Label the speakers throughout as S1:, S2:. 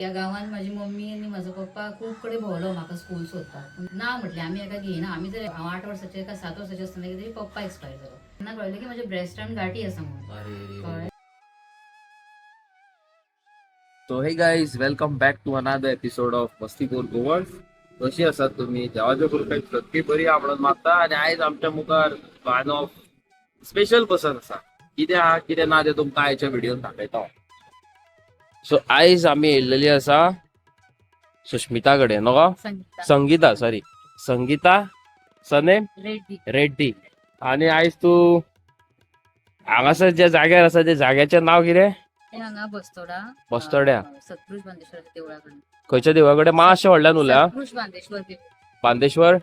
S1: ह्या गांवांत म्हाजी मम्मी आनी म्हाजो पप्पा खूब कडेन भोंवलो म्हाका स्कूल सोदपाक. पूण ना म्हटलें आमी हेका घेयना. आमी जर हांव 8 वर्साचें काय 7 वर्साचें आसतना कितें तरी पप्पा एक्सपायर जालो. तेन्ना कळ्ळें की म्हज्या ब्रेस्टान गांठी आसा म्हणून.
S2: अरे.
S1: कळ्ळें.
S2: So hey guys, welcome back to another episode of Mastipur Goan. कशी आसात तुम्ही? देवाच्या कृपेन सगळी बरी आहा म्हणून मागता. आनी आयज आमच्या मुखार वन ऑफ स्पेशल पर्सन आसा. कितें आहा कितें ना तें तुमकां आयच्या व्हिडियोन दाखयता. सो आयज आमी येयल्लेली आसा सुस्मिता कडेन न्हू गो?
S1: संगीता.
S2: Sangeeta, sorry, Sangeeta surname
S1: Reddy.
S2: रेड्डी. आनी आयज तूं हांगासर ज्या जाग्यार आसा त्या जाग्याचें नांव कितें?
S1: ते हांगा बस्तोडा.
S2: बस्तोड्या.
S1: सत्पुरुष बांदेश्वर देवळा कडेन.
S2: खंयच्या देवळा कडेन? मातशें व्हडल्यान उलया.
S1: सत्पुरुष बांदेश्वर देवूळ.
S2: बांदेश्वर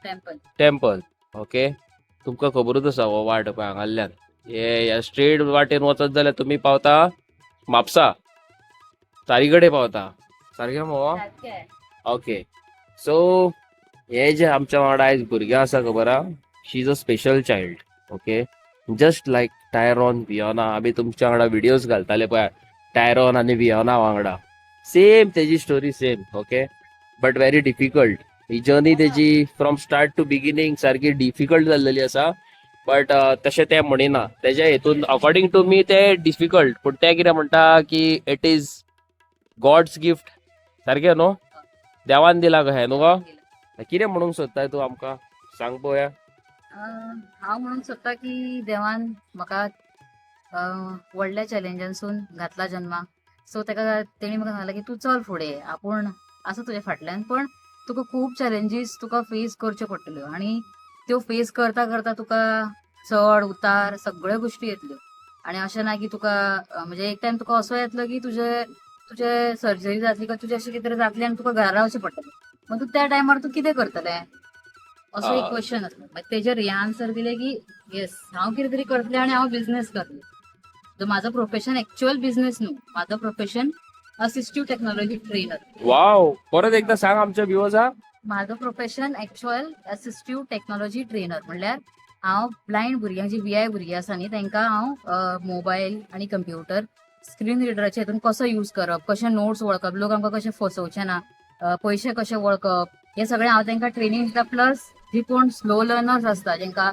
S1: टेम्पल.
S2: टेम्पल. ओके, तुमकां खबरूच आसा हो वाट पळय हांगासरल्यान हे ह्या स्ट्रेट वाटेन वचत जाल्यार तुमी पावता म्हापसा, तारी कडेन पावता सारकें मगो? ओके, सो हे जे आमच्या वांगडा आयज भुरगें आसा, खबर आहा, she is a special child, okay, just like Tyrone Viona. आमी तुमच्या वांगडा व्हिडियोज घालताले पळय टायरॉन आनी वियोना वांगडा, सेम तेजी story same, okay, but very difficult he journey तेजी. फ्रॉम स्टार्ट टू बिगिनींग सारकी डिफिकल्ट जाल्लेली आसा. बट तशें तें म्हणिना. तेज्या हेतून अकॉर्डिंग टू मी तें डिफिकल्ट, पूण तें कितें म्हणटा की it is God's gift. सारकें न्हू? देवान दिला कशें न्हू गो? कितें म्हणूंक सोदताय तूं आमकां, सांग पळोवया.
S1: हांव म्हणूंक सोदता की देवान म्हाका व्हडल्या चॅलेंजांसून घातला जन्माक. सो ताका तेणी म्हाका सांगलें की तूं चल फुडें, आपूण आसा तुज्या फाटल्यान, पण तुका खूब चॅलेंजीस तुका फेस करच्यो पडटल्यो आनी त्यो फेस करता करता तुका चड उतार सगळ्यो गोश्टी येतल्यो. आनी अशें ना की तुका म्हणजे एक टायम तुका असो येतलो की तुजे तुजे सर्जरी जातली काय तुजें अशें कितें तरी जातलें आनी तुका घरा रावचें पडटलें. मग तूं त्या टायमार तूं कितें करतलें, असो एक क्वेश्चन आसलो. मागीर तेजेर हे आन्सर दिलें की येस, हांव कितें तरी करतलें आनी हांव बिझनेस करतलें. सो म्हाजो प्रोफेशन एक्चुअल बिझनेस न्हू, म्हाजो प्रोफेशन असिस्टीव टेक्नॉलॉजी ट्रेनर.
S2: वाव, परत एकदा सांग आमच्या व्ह्युअर्साक.
S1: म्हाजो profession actual assistive technology trainer, म्हणल्यार हांव ब्लायंड भुरग्यांक, जी व्हीआय भुरगीं आसा न्ही, तांकां हांव मोबायल आनी कंप्युटर स्क्रीन रिडराचे हितून कसो यूज करप, कशे नोट्स वळखप, लोक आमकां कशे फसोवचे ना, पयशे कशे वळखप, हे सगळें हांव तांकां ट्रेनींग दिता. प्लस जी कोण स्लो लर्नर्स आसता, जांकां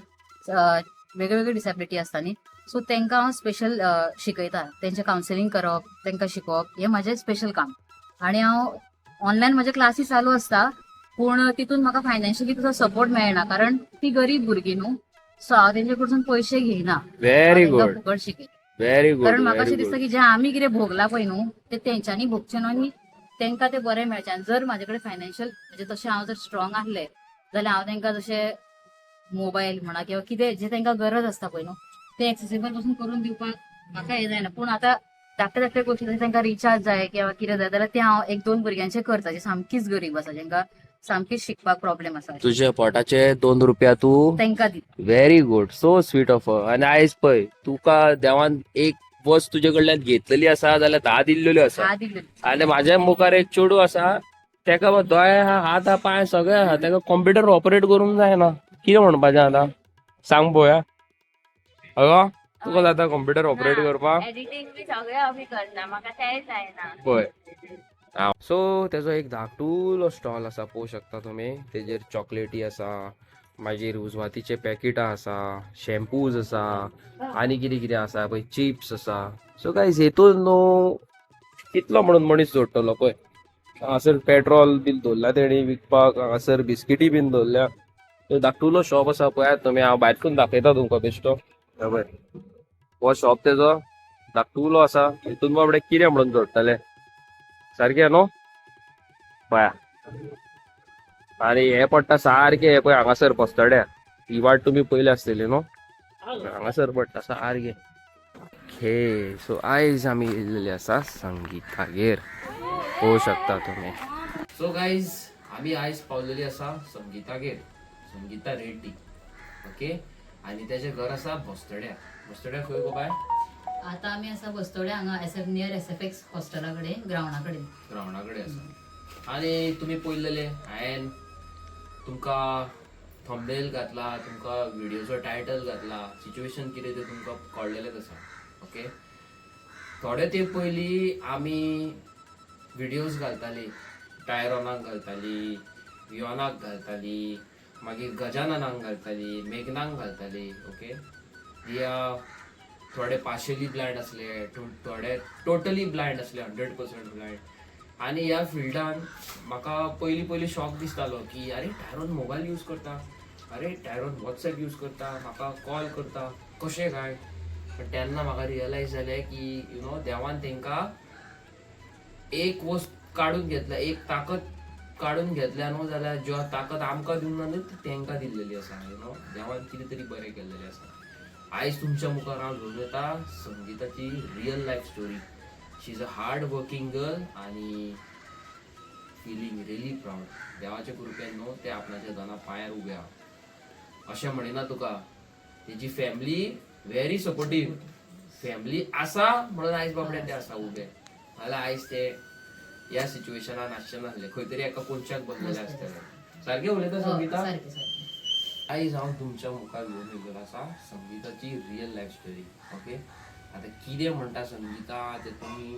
S1: वेगळे वेगळे डिसेबिलिटी आसता न्ही, सो तांकां हांव स्पेशल शिकयता. तेंचें कावन्सिलींग करप, तांकां शिकोवप हें म्हाजें स्पेशल काम. आनी हांव ऑनलायन म्हजे क्लासी चालू आसता, पूण तितून म्हाका फायनान्शियली तसो सपोर्ट मेळना, कारण ती गरीब भुरगीं न्हू. सो हांव तेंचे कडसून पयशे घेयना.
S2: व्हेरी
S1: हांव तांकां
S2: गुड.
S1: फुकट शिकयता.
S2: Very good.
S1: कारण म्हाका अशें दिसता की जें आमी कितें भोगलां पळय न्हू, तें तेंच्यांनी भोगचें न्हू आनी तांकां तें बरें मेळचें. आनी जर म्हाजे कडेन फायनान्शियल म्हणजे तशें हांव जर स्ट्रॉंग आसलें जाल्यार हांव तांकां जशें मोबायल म्हणा किंवा कितें जें तांकां गरज आसता पळय न्हू, तें एक्सेसिबल पासून करून दिवपाक म्हाका हें जायना. पूण आतां धाकटे धाकटे गोश्टी, जशें तांकां रिचार्ज जाय किंवा कितें जाय जाल्यार तें हांव एक दोन भुरग्यांचें करता, जे सामकीच गरीब आसा, जांकां सामकीच शिकपाक प्रॉब्लेम आसा.
S2: तुझ्या पोटाचे 2 रुपया तूं
S1: तांकां दिता.
S2: Very good, so sweet of. आनी आयज पळय, तुका देवान एक वस्त तुजे कडल्यान घेतलेली आसा जाल्यार 10 दिल्लेल्यो आसा.
S1: हा, दिल्ली.
S2: आनी म्हाज्या मुखार एक चेडूं आसा, तेका दोळे आहा, हात आहा, पांय सगळे आहा, तेका कॉम्प्युटर ऑपरेट करूंक जायना. कितें म्हणपाचें आतां, सांग पळोवया. अगो, तुका जाता कॉम्प्युटर ऑपरेट करपाक?
S3: एडिटींग बी सगळें आमी करता, म्हाका तेंय जायना.
S2: पळय, सो तेजो एक धाकटुलो स्टॉल आसा, पळोवंक शकता तुमी. तेजेर चॉकलेटी आसा, मागीर उजवातीचे पॅकेटां आसा, शॅम्पूज आसा आनी कितें कितें आसा पळय, चिप्स आसा. सो गायज, हेतून न्हू कितलो म्हणून मनीस जोडटलो? पळय, हांगासर पेट्रोल बीन दवरला तेणी विकपाक, हांगासर बिस्किटी बीन दवरल्या. धाकटुलो शॉप आसा, पळयात तुमी. हांव भायरसून दाखयता तुमकां बेश्टो. हे पळय, हो शॉप तेजो धाकटुलो आसा. हितून बाबडे कितें म्हणून जोडटले? सारकें न्हू? पळया, आनी हे पडटा सारकें हे पळय हांगासर बस्तोड्या. ही वाट तुमी पयली आसतली न्हू? हांगासर पडटा सारकें. ओके, सो आयज आमी येयल्लेले आसा संगीतागेर, पळोवंक शकता तुमी. सो गायज, आमी आयज पावलेली आसा संगीतागेर, संगीता रेड्डी, ओके. आनी तेजें घर आसा बस्तोड्या. बस्तोड्या खंय गो बाय?
S1: आता आमी आसा बस्तोड्या हांगा S F near S F X हॉस्टेला कडेन, ग्रावंडा कडेन.
S2: ग्रावंडा कडेन आसा. आनी तुमी पळयलेले, हांवें तुमकां थंबनेल घातला, तुमकां व्हिडियोचो टायटल घातला, सिच्युएशन कितें तें तुमकां कळ्ळेलेंच आसा. ओके, थोडे ते पयलीं आमी व्हिडियोज घालताली, टायरोनाक घालताली, वियोनाक घालताली, मागीर गजाननाक घालताली, मेघनाक घालताली. ओके, दिया थोडे पार्शली ब्लायंड असले, थोडे टोटली ब्लायंड असले, 100% ब्लायंड. आनी ह्या फिल्डान म्हाका पयलीं पयलीं शॉक दिसतालो की अरे टायरोन मोबायल यूज करता, अरे टायरोन वॉट्सएप यूज करता, म्हाका कॉल करता, कशें काय? पण तेन्ना म्हाका रियलायज जालें की you know देवान तांकां एक वस्त काडून घेतल्या, एक ताकद काडून घेतल्या न्हू, जाल्यार ज्यो ताकद आमकां दिवंक ना न्हू, ती तांकां दिल्लेली आसा. You know देवान कितें तरी बरें केल्लेलें आसा. आयज तुमच्या मुखार हांव घेवन येता संगीताची real life story. She is a hard working girl आनी फिलींग रियली प्रावड. देवाच्या कृपेन न्हू ते आपणाच्या दोना पांयार उबे आहा. अशें म्हणिना तुका, तेजी फॅमिली व्हेरी सपोर्टीव फॅमिली आसा म्हणून आयज बाबडे ते आसा उबे. नाल्यार आयज ते ह्या सिच्युएशनान आसचे नासले, खंय तरी एका कोनशाक बसलेले आसतले. सारकें उलयता संगीता?
S1: सारकें सारकें.
S2: आयज हांव तुमच्या मुखार घेवन येयल्लो आसा संगीताची रियल लायफ स्टोरी. ओके, आतां कितें म्हणटा संगीता तें तुमी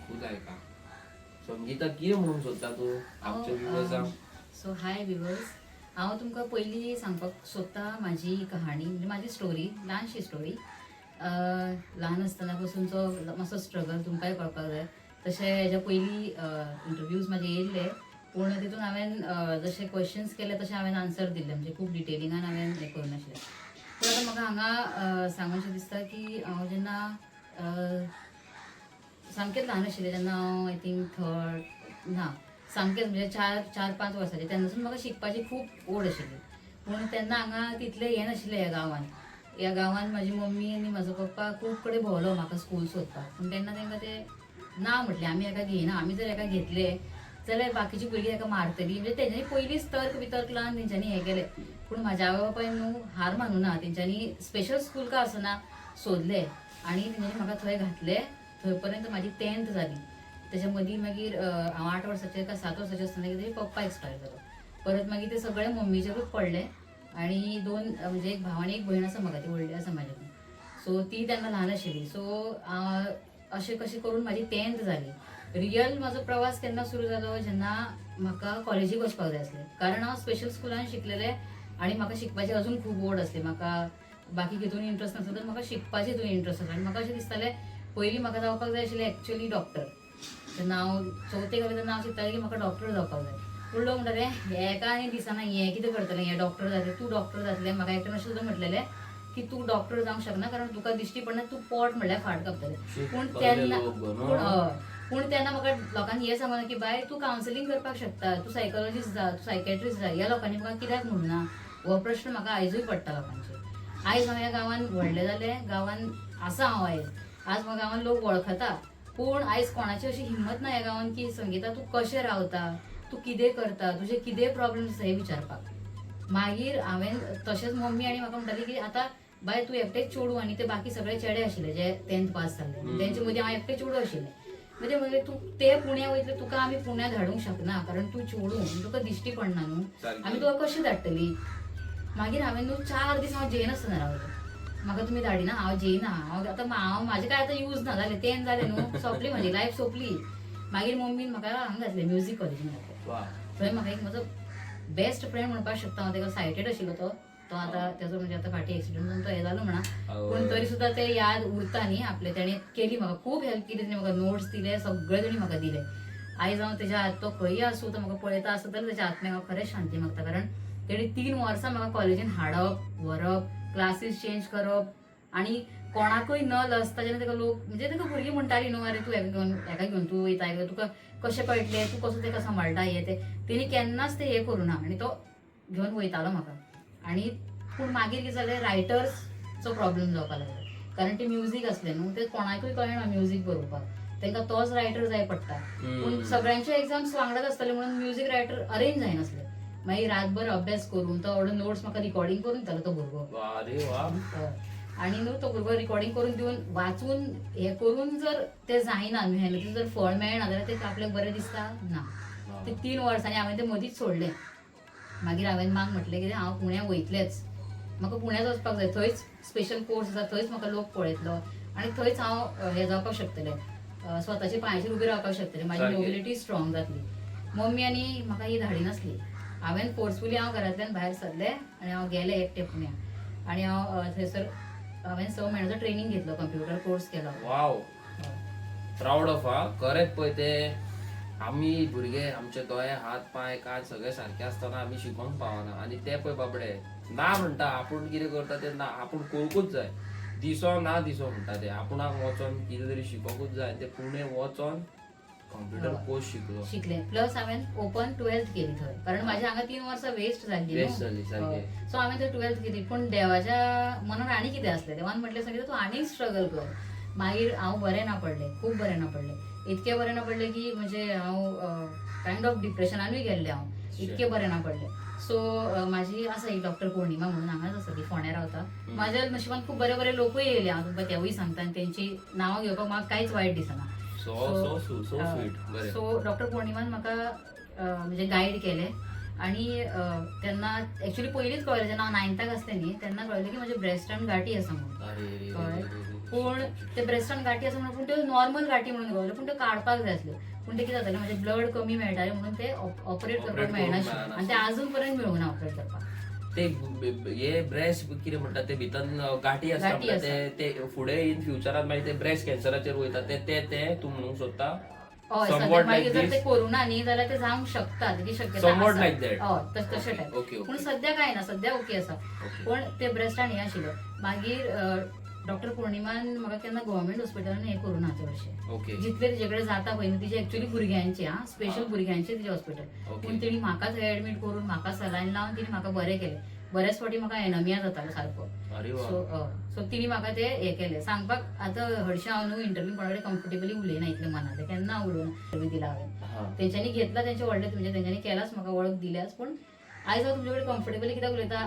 S2: खूद आयका. संगीता, कितें म्हणूंक सोदता तूं आमच्या व्युवर्सांक?
S1: सो हाय व्युवर्स, हांव तुमकां पयलीं सांगपाक सोदता म्हाजी कहाणी, म्हणजे म्हाजी स्टोरी, ल्हानशी स्टोरी. ल्हान आसतना पसूनचो मातसो स्ट्रगल तुमकांय कळपाक जाय. तशें हेज्या पयलीं इंटरव्यूज म्हाजे येयल्ले, पूण तितून हांवें जशे क्वेश्चन्स केले तशें हांवें आन्सर दिल्ले, म्हणजे खूब डिटेलिंगान हांवें हें करूं नाशिल्लें. पूण आतां म्हाका हांगा सांगूंशें दिसता की हांव जेन्ना सामकेंच ल्हान आशिल्लें, तेन्ना हांव I think third ना, सामकेंच म्हणजे 4-4-5 वर्सांचें, तेन्नासून म्हाका शिकपाची खूब ओड आशिल्ली. पूण तेन्ना हांगा तितलें हें नाशिल्लें ह्या गांवांत. ह्या गांवांत म्हाजी मम्मी आनी म्हाजो पप्पा खूब कडेन भोंवलो म्हाका स्कूल सोदपाक, पूण तेन्ना तांकां तें ना म्हटलें, आमी हेका घेयना, आमी जर हेका घेतले जाल्यार बाकीची भुरगीं हेका मारतलीं. म्हणजे तेंच्यांनी पयलींच तर्क वितर्क लावन तेंच्यांनी हें केलें. पूण म्हाज्या आवय बापायन न्हू हार मानूना, तेंच्यांनी स्पेशल स्कूल का आसना सोदलें आनी तेंच्यांनी म्हाका थंय घातलें. थंय पर्यंत म्हाजी 10th जाली. तेच्या मदीं मागीर हांव 8 वर्साचें काय 7 वर्साचें आसतना कितें पप्पा एक्सपायर जालो. परत मागीर ते सगळें मम्मीचेरूच पडलें. आनी दोन म्हणजे एक भाव आनी एक भयण आसा म्हाका, ती व्हडली आसा म्हाज्याकून. सो ती तेन्ना ल्हान आशिल्ली. सो अशें कशें करून म्हाजी 10th जाली. रियल म्हाजो प्रवास केन्ना सुरू जालो, जेन्ना म्हाका कॉलेजीक वचपाक जाय आसलें, कारण हांव स्पेशल स्कुलान शिकलेलें आनी म्हाका शिकपाची अजून खूब ओड आसली. म्हाका बाकी हितून इंट्रस्ट नासलो तर म्हाका शिकपाची हितून इंट्रस्ट आसलो. आनी म्हाका अशें दिसतालें पयलीं म्हाका जावपाक जाय आशिल्लें एक्चुअली डॉक्टर. तेन्ना हांव चवथेक घालें तेन्ना हांव चिंत्तालें की म्हाका डॉक्टर जावपाक जाय. पूण लोक म्हणटाले हेका आनी दिसना, हें कितें करतलें, हें डॉक्टर जातलें, तूं डॉक्टर जातलें. म्हाका एकट्यान अशें सुद्दां म्हटलेलें की तूं डॉक्टर जावंक शकना, कारण तुका दिश्टी पडना, तूं पोट म्हणल्यार फाट कापतलें. पूण तेन्ना पूण हय, पूण तेन्ना म्हाका लोकांनी हें सांगूना की बाय तूं कावन्सिलींग करपाक शकता, तूं सायकोलॉजिस्ट जा, तूं सायकेट्रिस्ट जा. ह्या लोकांनी म्हाका कित्याक म्हणुना हो प्रश्न म्हाका आयजूय पडटा लोकांचेर. आयज हांव ह्या गांवान व्हडलें जालें, गांवान आसा हांव आयज, आज म्हाका गांवान लोक वळखता, पूण आयज कोणाची अशी हिंमत ना ह्या गांवान की संगीता तूं कशें रावता, तूं कितें करता, तुजे कितें प्रॉब्लम्स आसा हे विचारपाक. मागीर हांवें तशेंच मम्मी आनी म्हाका म्हणटाली की आतां बाय तूं एकटेच चेडूं, आनी ते बाकी सगळे चेडे आशिल्ले जे 10th पास जाल्ले, तेंचे मदीं हांव एकटें चेडूं आशिल्लें. म्हणजे म्हणजे तूं ते पुण्या वयतले, तुका आमी पुण्या धाडूंक शकना, कारण तूं चेडूं, तुका दिश्टी पडना न्हू, आमी तुका कशी धाडटली. मागीर हांवें न्हू 4 दीस हांव जेयनासतना रावलें, म्हाका तुमी धाडिना, हांव जेयना, हांव आतां हांव म्हाजें काय आतां यूज ना जालें, 10 जालें न्हू, सोंपली म्हाजी लायफ सोंपली. मागीर मम्मीन म्हाका हांगा घातलें म्युजीक कॉलेजीन घातलें. थंय म्हाका एक म्हजो बेस्ट फ्रेंड म्हणपाक शकता हांव, ताका सायटेड आशिल्लो तो, तो आतां तेजो म्हणजे आतां फाटीं एक्सिडंट जावन तो हें जालो म्हणा, पूण तरी सुद्दां ते याद उरता न्ही आपले. तेणें केली म्हाका खूब हेल्प केली, तेणें म्हाका नोट्स दिले, सगळे तेणी म्हाका दिले. आयज हांव तेज्या हात तो खंयी आसूं, तो म्हाका पळयता आसत जाल्यार तेज्या आत्म्याक हांव खरेंच शांती मागता, कारण तेणी 3 वर्सां म्हाका कॉलेजीन हाडप व्हरप, क्लासीस चेंज करप, आनी कोणाकूय न लजता जेन्ना ताका लोक म्हणजे ताका भुरगीं म्हणटालीं न्हू, अरे तूं हेका घेवन तूं वयता, तुका कशें कळटलें, तूं कसो ताका सांबाळटा हें तें, तेणी केन्नाच तें हें करूं ना आनी तो घेवन वयतालो म्हाका. आनी पूण मागीर कितें जालें, रायटर्सचो प्रॉब्लम जावपाक लागलो, कारण ते म्युजीक आसलें न्हू, ते कोणाकूय कळना म्युजीक बरोवपाक, तांकां तोच रायटर जाय पडटा. पूण सगळ्यांचे एग्जाम्स वांगडाच आसताले म्हणून म्युजीक रायटर अरेंज जायनासले. मागीर रातभर अभ्यास करून तो एवढो नोट्स म्हाका रिकॉर्डिंग करून दितालो तो भुरगो. आनी न्हू तो भुरगो रिकॉर्डिंग करून दिवन वाचून हें करून जर ते जायना, मेहनतीचें जर फळ मेळना जाल्यार ते आपल्याक बरें दिसता ना. ते 3 वर्सांनी हांवें ते मदींच सोडलें. मागीर हांवें मांक म्हटलें कितें, हांव पुण्याक वयतलेंच, म्हाका पुण्याक वचपाक जाय, थंयच स्पेशल कोर्स आसा, थंयच म्हाका लोक पळयतलो आनी थंयच हांव हें जावपाक शकतलें, स्वताच्या पांयाचेर उबें रावपाक शकतलें, म्हाजी मोबिलिटी स्ट्रॉंग जातली. मम्मी आनी म्हाका ही धाडिनासली. हांवें फोर्सफुली हांव घरांतल्यान भायर सरलें आनी हांव गेलें एकटें पुण्याक आनी हांव थंयसर हांवें 6 म्हयन्याचो ट्रेनींग घेतलो, कंप्युटर कोर्स केलो.
S2: वाव, प्रावड ऑफ. हा, करेक्ट. पळय ते आमी भुरगे, आमचे दोळे, हात, पांय, कान सगळे सारके आसतना आमी शिकोंक पावना आनी ते पळय बाबडे ना म्हणटा, आपूण कितें करता ते ना, आपूण करूंकूच जाय, दिसो ना दिसो म्हणटा ते, आपुणाक वचोन कितें तरी शिकोंकूच जाय. ते पुणे वचोन कंप्युटर कोर्स शिकलो.
S1: शिकले, प्लस हांवें ओपन 12th केली थंय, कारण माझ्या हांगा 3 वर्सां वेस्ट जाल्ली.
S2: वेस्ट जाली सारके.
S1: सो हांवें थंय 12th केली. पूण देवाच्या मनान आनी कितें आसलें, देवान म्हटलें, संगीता, तूं आनीक स्ट्रगल कर. मागीर हांव बरें ना पडलें, खूब बरें ना पडलें, इतकें बरें ना पडलें की म्हणजे हांव कायंड ऑफ डिप्रेशनानूय गेल्लें हांव, इतकें बरें ना पडलें. सो म्हाजी आसा एक डॉक्टर पौर्णिमा म्हणून, हांगाच आसा, ती फोंड्या रावता. म्हाज्या नशिबान खूब बरे बरे लोकूय येयले, हांव तुमकां तेवूय सांगता आनी तेंची नांवां घेवपाक म्हाका कांयच वायट दिसना.
S2: So so so so sweet, बरें.
S1: सो डॉक्टर पौर्णिमान म्हाका म्हणजे गायड केलें आणि तेन्ना एक्चुअली पयलींच कळ्ळें, जेन्ना हांव नायन्थाक आसलें न्ही तेन्ना कळ्ळें की म्हजे ब्रेस्टान गांठी आसा म्हणून.
S2: अरे रे.
S1: कळ्ळें? पूण ते ब्रेस्टान गांठी आसा म्हणून, पूण त्यो नॉर्मल गांठी म्हणून कळ्ळें, पूण त्यो काडपाक जाय आसल्यो. पूण ते कितें जातालें, म्हजें ब्लड कमी मेळटालें म्हणून ते ऑपरेट करपाक
S2: Operate करूंक
S1: मेळनाशिल्लें
S2: मेळनासलें.
S1: आनी ते आजून पर्यंत मेळूंक ना ऑपरेट करपाक.
S2: ते हे ब्रेस्ट कितें म्हणटात ते भितर गांठी आसता
S1: गांठी.
S2: म्हणटा ते, ते फुडें इन फ्युचरात मागीर ते ब्रेस्ट कॅन्सराचेर वयता ते ते ते तूं म्हणूंक सोदता?
S1: हय.
S2: Somewhat
S1: सद्या
S2: like
S1: मागीर जर
S2: this?
S1: ते करूना न्ही जाल्यार ते जावंक शकता, तेजी शक्यता
S2: Somewhat
S1: आसा.
S2: like that.
S1: हय, तशें टायप. पूण सद्या काय ना, सद्या ओके आसा. पूण ते ब्रेस्टान हें आशिल्लें. मागीर डॉक्टर पौर्णिमान म्हाका केन्ना गव्हर्मेंट हॉस्पिटलान हें करूं ना चडशें. जितले तिजे कडेन जाता पळय न्हू, तिजे एक्चुअली भुरग्यांचे, हा, स्पेशल भुरग्यांचे तिजें हॉस्पिटल. पूण तिणी म्हाका थंय एडमीट करून, म्हाका सलायन लावन तिणी म्हाका बरें केलें. बऱ्याच फावटी म्हाका एनमिया जातालो सारको.
S2: अरे वा.
S1: सो सो तिणी म्हाका ते हें केलें. सांगपाक आतां हरशीं हांव न्हू इंटरव्यू कोणा कडेन कम्फर्टेबली उलयना, इतलें मनांतलें केन्ना उलोवना. इंटरव्यू दिला हांवें, तेंच्यांनी घेतला, तेंचे व्हडले, म्हणजे तेंच्यांनी केलाच, म्हाका वळख दिल्याच. पूण आयज हांव तुमचे कडेन कम्फर्टेबली कित्याक उलयता,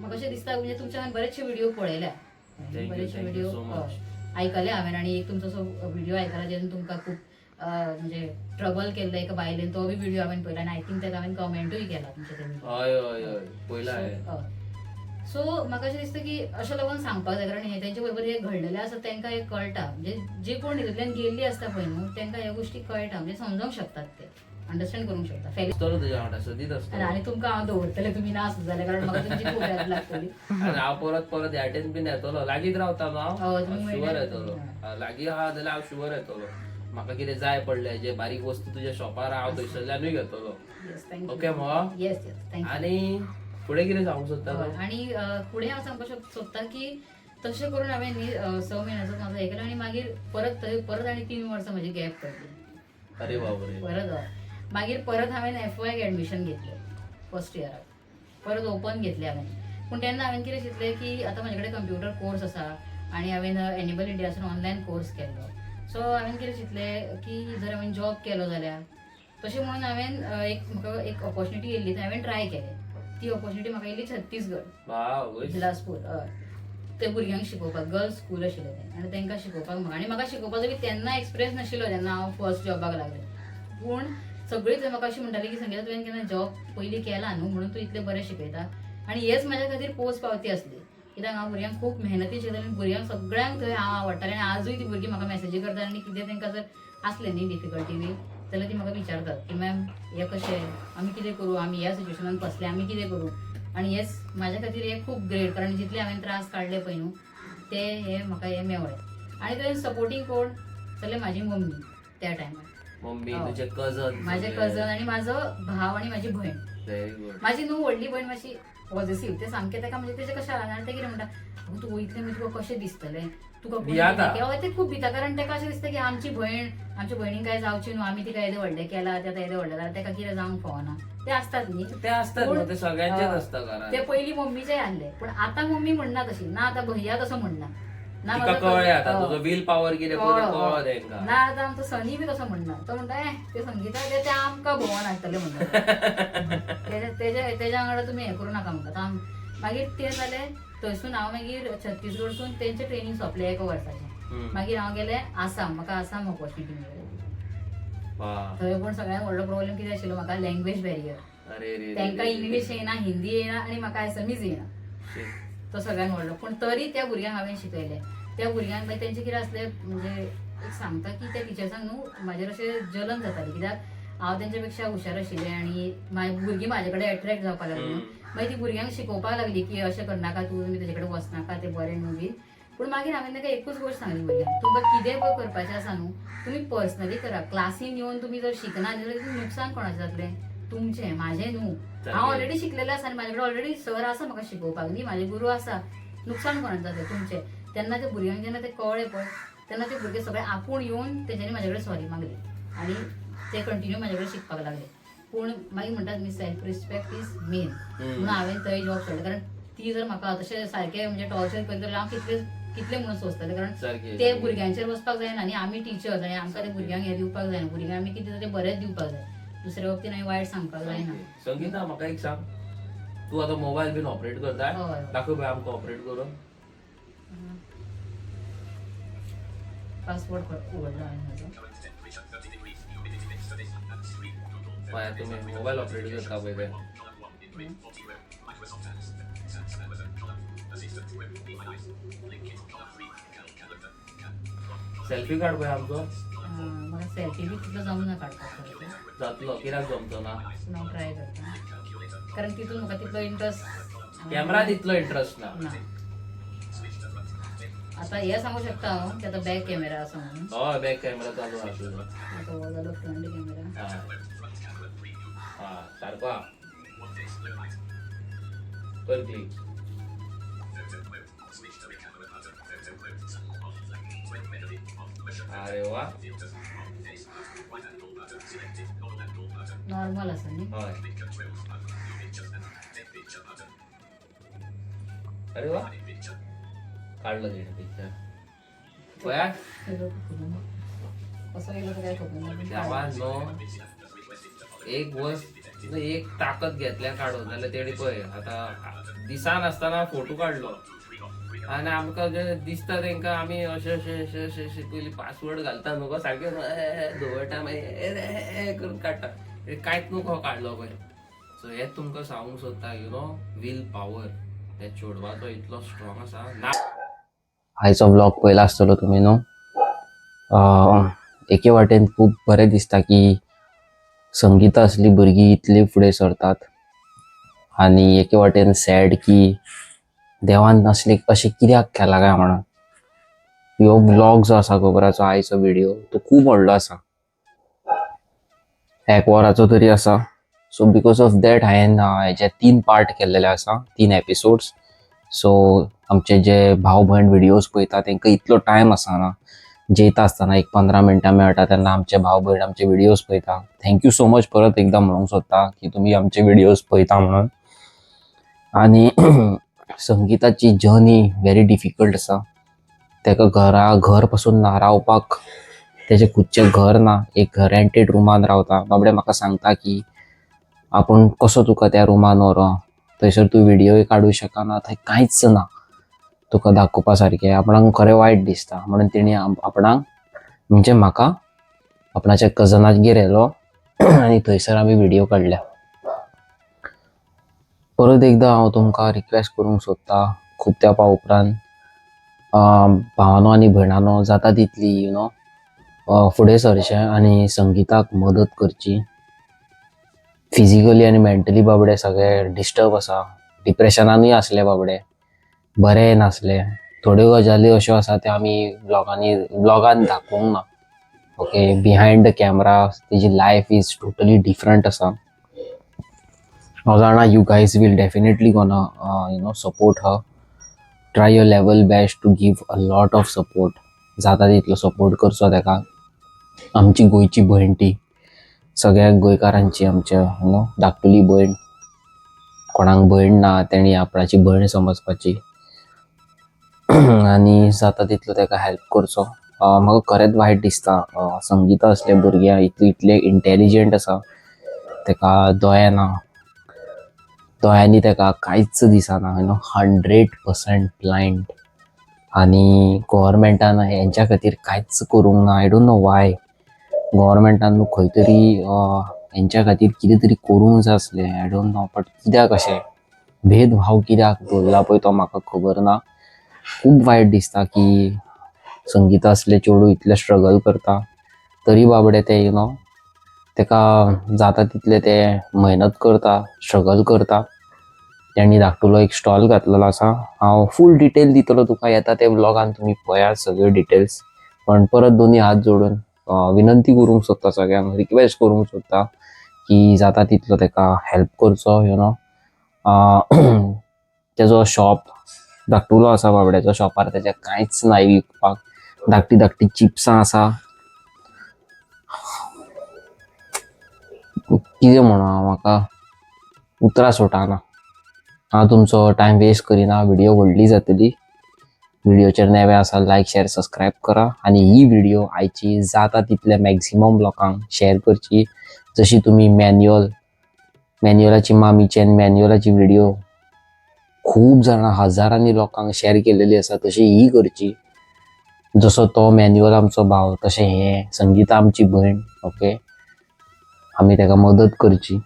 S1: म्हाका अशें दिसता म्हणजे तुमच्या हांवें बरेचशे व्हिडिओ पळयल्या.
S2: Thank you,
S1: बरेचशे
S2: thank you
S1: video
S2: so much.
S1: आयकले हांवें आनी एक तुमचो असो व्हिडिओ आयकला जेतून तुमकां खूब म्हणजे ट्रबल केल्लो एका बायलेन, तो बी व्हिडिओ हांवें पळयला आनी I think ताका हांवें कमेंटूय केला तुमच्या त्या व्हिडिओ.
S2: हय हय हय पयला हांवें.
S1: सो म्हाका अशें दिसता की अशें लोकांक सांगपाक जाय, कारण हे तेंचे बरोबर हे घडलेलें आसा तांकां हें कळटा. म्हणजे जे कोण हितूंतल्यान गेल्ली आसता पळय न्हू तांकां ह्यो गोश्टी कळटा, म्हणजे समजोंक शकतात, ते अंडरस्टँड करूंक शकता. फेली
S2: आसतलो तुज्या वांगडा सदींच आसतलो.
S1: आनी तुमकां हांव दवरतलें, तुमी ना आसत जाल्यार, कारण म्हाका तुमची खूब हेल्प लागतली.
S2: आनी हांव परत परत ह्या टेन बीन येतलो, लागींच रावता न्हू
S1: हय,
S2: हांव.
S1: तुमी
S2: शुवर
S1: म्हणल्यार-
S2: येतलो. लागीं आहा जाल्यार हांव शुवर येतलो. म्हाका कितें जाय पडलें जे बारीक वस्तू तुज्या शॉपार, हांव थंयसरल्यानूय घेतलो.
S1: Yes, thank you.
S2: Okay मगो?
S1: येस येस, thank you.
S2: आनी फुडें कितें सांगूंक सोदता तूं?
S1: आणि फुडें हांव सांगपाक सोदता की तशें करून हांवें न्ही 6 म्हयन्याचो म्हाजो हें केलो आनी मागीर परत थंय परत आनी 3 वर्सां म्हजी गॅप पडली.
S2: अरे बापरे.
S1: परत हय. मागीर परत हांवें एफ वायक एडमिशन घेतलें फर्स्ट इयराक, परत ओपन घेतलें हांवें. पूण तेन्ना हांवें कितें चिंतलें की आतां म्हजे कडेन कंप्युटर कोर्स आसा आनी हांवें एनेबल इंडियासून ऑनलायन कोर्स केल्लो. सो हांवें कितें चिंतलें की जर हांवें जॉब केलो जाल्यार तशें म्हणून हांवें एक म्हाका एक ऑपॉर्च्युनिटी येयल्ली, थंय हांवें ट्राय केलें. ती ऑपॉर्च्युनिटी म्हाका येयली छत्तीसगड,
S2: वाव.
S1: बिलासपूर. हय, ते भुरग्यांक शिकोवपाक, गर्ल्स स्कूल आशिल्लें तें आनी तांकां शिकोवपाक म्हाका. आनी म्हाका शिकोवपाचो बी तेन्ना एक्सपिरियन्स नाशिल्लो जेन्ना हांव फर्स्ट जॉबाक लागलें. पूण सगळींच म्हाका अशें म्हणटाली की संगीता, तुवें केन्ना जॉब पयलीं केला न्हू, म्हणून तूं इतलें बरें शिकयता. आनी हेच म्हाज्या खातीर पोस पावती आसली, कित्याक हांव भुरग्यांक खूब मेहनती शिकयतालें आनी भुरग्यांक सगळ्यांक थंय हांव आवडटालें. आनी आजूय ती भुरगीं म्हाका मॅसेजी करतात आनी कितें तांकां जर आसलें न्ही डिफिकल्टी बी जाल्यार ती म्हाका विचारतात की मॅम, हें कशें, आमी कितें करूं, आमी ह्या सिच्युएशनान फसले, आमी कितें करूं. आनी हेच म्हाज्या खातीर हें खूब ग्रेट, कारण जितले हांवें त्रास काडले पळय न्हू ते हे म्हाका हें मेवळें. आनी थंय सपोर्टींग कोण जाल्यार म्हाजी मम्मी त्या टायमार.
S2: मम्मी?
S1: हय.
S2: तुजे कजन?
S1: माझे कजन आनी म्हाजो भाव आनी म्हाजी भयण.
S2: Very good.
S1: म्हाजी न्हू व्हडली भयण मातशी पॉझिटीव, ते सामकें ताका म्हणजे तेजें कशें जालां आनी तें कितें म्हणटा, अगो तूं वयतलें मागीर तुका कशें दिसतलें, तुका कोण
S2: भियाता.
S1: कितें. हय, ते खूब भिता, कारण ताका अशें दिसता की आमची भयण, आमच्या भयणीक काय जावची न्हू, आमी तिका येदें व्हडलें केलां, तें आतां येदें व्हडलें जालां, ताका कितें जावंक फावना. ते आसतात न्ही.
S2: ते असतात न्हू, ते सगळ्यांचेच आसता
S1: ते
S2: घरात.
S1: पयलीं मम्मीचे आहले, पूण आतां मम्मी म्हणना तशी ना, आतां भैया तसो म्हणना ना.
S2: तिका
S1: म्हाजो
S2: कळ्ळें आतां
S1: हय.
S2: तुजो will power कितें पळय तें
S1: कळ्ळो.
S2: कळ्ळो तेंकां.
S1: ना आतां आमचो सनी बी तसो म्हणना, तो म्हणटा, ए ते संगीता ते आमकां भोंवन हाडटले म्हणटा, तेज्या वांगडा तुमी हें करूं नाका म्हणटा. मागीर तें जालें, थंयसून हांव मागीर छत्तीसगडसून तेंचें ट्रेनींग सोंपलें एका वर्साचें. मागीर हांव गेलें आसाम, म्हाका आसाम ऑपॉर्च्युनिटी मेळ्ळी. थंय पूण सगळ्यांत व्हडलो प्रॉब्लेम कितें आशिल्लो म्हाका, लँग्वेज बॅरियर.
S2: अरे रे रे.
S1: तांकां
S2: रे.
S1: इंग्लीश येयना, हिंदी येयना आनी म्हाका एसएमईज येयना.
S2: Shit.
S1: तो सगळ्यांत व्हडलो. पूण तरी त्या भुरग्यांक हांवें शिकयलें. त्या भुरग्यांक मागीर तेंचें कितें आसलें म्हणजे एक सांगता की त्या टिचर्सांक न्हू म्हाजेर अशें जलन जाताली, कित्याक हांव तेंच्या पेक्षा हुशार आशिल्लें आनी म्हाजी भुरगीं म्हाजे कडेन एट्रेक्ट जावपाक लागली न्हू. मागीर ती भुरग्यांक शिकोवपाक लागली की अशें करनाका तूं, तुमी तेजे कडेन वचनाका, तें बरें न्हू बीन. पूण मागीर हांवें ताका एकूच गोश्ट सांगली भुरग्यांक, तुमकां कितेंय पळय करपाचें आसा न्हू, तुमी पर्सनली करा. क्लासीन येवन तुमी जर शिकना जाल्यार नुकसान कोणाचें जातलें? तुमचें, म्हाजें न्हू. हांव ऑलरेडी शिकलेलें आसा आनी म्हाजे कडेन ऑलरेडी सर आसा म्हाका शिकोवपाक न्ही, म्हाजे गुरू आसा. नुकसान कोणाचें जातलें? तुमचें. तेन्ना ते भुरग्यांक जेन्ना ते कळ्ळें पळय, तेन्ना ते भुरगे सगळे आपूण येवन तेंच्यांनी म्हाजे कडेन सॉरी मागली आनी ते कंटिन्यू म्हाजे कडेन शिकपाक लागले. पूण मागीर म्हणटात न्ही, सेल्फ रिस्पेक्ट is main. म्हणून हांवें थंय जॉब सोडलो, कारण ती जर म्हाका तशें सारकें म्हणजे टॉर्चर करीत जाल्यार हांव कितले कितले म्हणून सोंसतलें? कारण ते भुरग्यांचेर वचपाक जायना आनी आमी टिचर्स आनी आमकां ते भुरग्यांक हें दिवपाक जायना. भुरग्यांक आमी कितें तें बरेंच दिवपाक जाय, दुसऱ्या बाबतीन आमी वायट सांगपाक जायना.
S2: संगीता, म्हाका एक सांग, तूं आतां मोबायल बीन ऑपरेट करता?
S1: हय.
S2: दाखय पळय आमकां ऑपरेट करून.
S1: पासवर्ड उगडलो हांवें म्हजो.
S2: पळय, तुमी मोबायल ऑपरेट करता पळय ते. सेल्फी काड पळय आमचो.
S1: म्हाका सेल्फी बी तितलो जमना काडपाक खरें तर.
S2: जातलो, कित्याक जमचो ना?
S1: पूण हांव ट्राय करता, कारण तितून म्हाका तितलो इंट्रस्ट.
S2: कॅमेरात इतलो इंट्रस्ट ना.
S1: ना. आता हे सांगू शकता हांव की आतां बॅक कॅमेरा आसा म्हणून.
S2: हय, बॅक कॅमेरा चालू आसा तुजो.
S1: आतां हो जालो फ्रंट कॅमेरा.
S2: हा हा, सारको हा. कर क्लिक. अरे वा!
S1: नॉर्मल आसा न्ही?
S2: हय, अरे वा, काडलो तेणे पिक्चर पळया.
S1: कसो येयलो तो काय खबर ना, पूण
S2: देवान न्हू एक वस्त एक ताकद घेतल्या काडून, जाल्यार तेणी पळय आतां दिसान आसतना फोटो काडलो आनी आमकां जे दिसता तेंकां आमी अशें अशें अशें अशें अशें पयलीं पासवर्ड घालता न्हू गो, सारकें धुवटा, मागीर करून काडटा. कांयच न्हू कहो काडलो पळय. सो हें तुमकां सांगूंक सोदता, you know will power त्या चेडवाचो इतलो स्ट्रॉंग आसा ना.
S4: आयचो व्लॉग पळयला आसतलो तुमी न्हू. एके वाटेन खूब बरें दिसता की संगीता असली भुरगीं इतली फुडें सरतात आनी एके वाटेन सॅड की देवान असले अशें कित्याक केलां काय म्हणून. ह्यो व्लॉग जो आसा गोबराचो आयचो व्हिडियो तो खूब व्हडलो आसा, एक वराचो तरी आसा. सो because of that हांवें हेजे तीन पार्ट केल्लेले आसा, तीन एपिसोड्स. सो आमचे जे भाव भयण व्हिडियोज पळयता तांकां इतलो टायम आसना. जेयता आसतना एक 15 मिनटां मेळटा तेन्ना आमचे भाव भयण आमचे व्हिडियोज पळयता. Thank you so much, परत एकदां म्हणूंक सोदता की तुमी आमचे व्हिडियोज पळयता म्हणून. आनी संगीताची जर्नी व्हेरी डिफिकल्ट आसा. ताका घरा घर पासून ना रावपाक, तेजें खुदचें घर ना, एक रेंटेड रुमान रावता. बाबडें म्हाका सांगता की आपूण कसो तुका त्या रुमान व्हरो, थंयसर तूं व्हिडियोय काडूं शकना, थंय कांयच ना तुका दाखोवपा सारकें. आपणाक खरें वायट दिसता म्हणून तेणी आपणाक म्हणजे म्हाका आपणाच्या कजनागेर व्हेलो आनी थंयसर आमी व्हिडियो काडल्या. परत एकदां हांव तुमकां रिक्वेस्ट करूंक सोदता, खूब तेंपा उपरांत, भावानो आनी भयणानो, जाता तितली you know फुडें सरचें आनी संगीताक मदत करची. फिजिकली आनी मेंटली बाबडे सगळे डिस्टर्ब आसा, डिप्रेशनानूय आसले बाबडे, बरें नासले. थोड्यो गजाली अश्यो आसा त्यो आमी व्लॉगांनी व्लॉगान दाखोवंक ना. ओके, बिहायंड the camera तेजी लायफ is totally different आसा. हांव जाणा you guys will definitely gonna support her. Try your level best to give a lot of support. जाता तितलो सपोर्ट करचो ताका. आमची गोंयची भयण ती, सगळ्या गोंयकारांची आमच्या you know धाकटुली भयण. कोणाक भयण ना तेणी आपणाची भयण समजपाची आनी जाता तितलो ताका हेल्प करचो. म्हाका खरेंच वायट दिसता, संगीता असले भुरग्यां इतले इतले इंटेलिजंट आसा, ताका दोळे ना, दोळ्यांनी ताका कांयच दिसना, 100% ब्लायंड. आनी गोवोरमेंटान हेंच्या खातीर कांयच करूंक ना. I don't know why. गोवोरमेंटान न्हू खंय तरी हेंच्या खातीर कितें तरी करूंक जाय आसलें. I don't know, but कित्याक अशें भेदभाव कित्याक दवरला पळय तो म्हाका खबर ना. खूब वायट दिसता की संगीता असले चेडूं इतलें स्ट्रगल करता तरी बाबडे ते you know तेका जाता तितले ते मेहनत करता, स्ट्रगल करता. तेणी धाकटुलो एक स्टॉल घातलेलो आसा. हांव फूल डिटेल दितलो तुका येता ते व्लॉगान, तुमी पळयात सगळे डिटेल्स. पण परत दोनी हात जोडून विनंती करूंक सोदता सगळ्यांक, रिक्वेस्ट करूंक सोदता की जाता तितलो तेका हेल्प करचो you know. तेजो शॉप धाकटुलो आसा बाबड्याचो, शॉपार तेज्या कांयच ना विकपाक, धाकटी धाकटी चिप्सां आसा. कितें म्हणू हांव, म्हाका उतरां सुटाना. हांव तुमचो टायम वेस्ट करिना, व्हिडिओ व्हडली जातली. व्हिडिओचेर नवे आसा लायक शेअर सबस्क्रायब करा आनी ही व्हिडिओ आयची जाता तितले मॅक्झिमम लोकांक शेअर करची. जशी तुमी मॅन्युअल मॅन्युअलाची मामीची आनी मॅन्युअलाची व्हिडिओ खूब जाणां हजारांनी लोकांक शेअर केलेली आसा, तशी ही करची. जसो तो मॅन्युअल आमचो भाव, तशें हें संगीता आमची भयण. ओके, आमी ताका मदत करची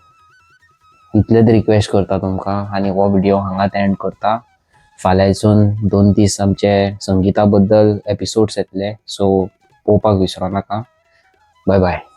S4: इतलेंच रिक्वेस्ट करता तुमकां आनी हो व्हिडिओ हांगाच एंड करता. फाल्यांसून 2 दीस आमचे संगीता बद्दल एपिसोड्स येतले, सो पळोवपाक विसरो नाका. Bye bye.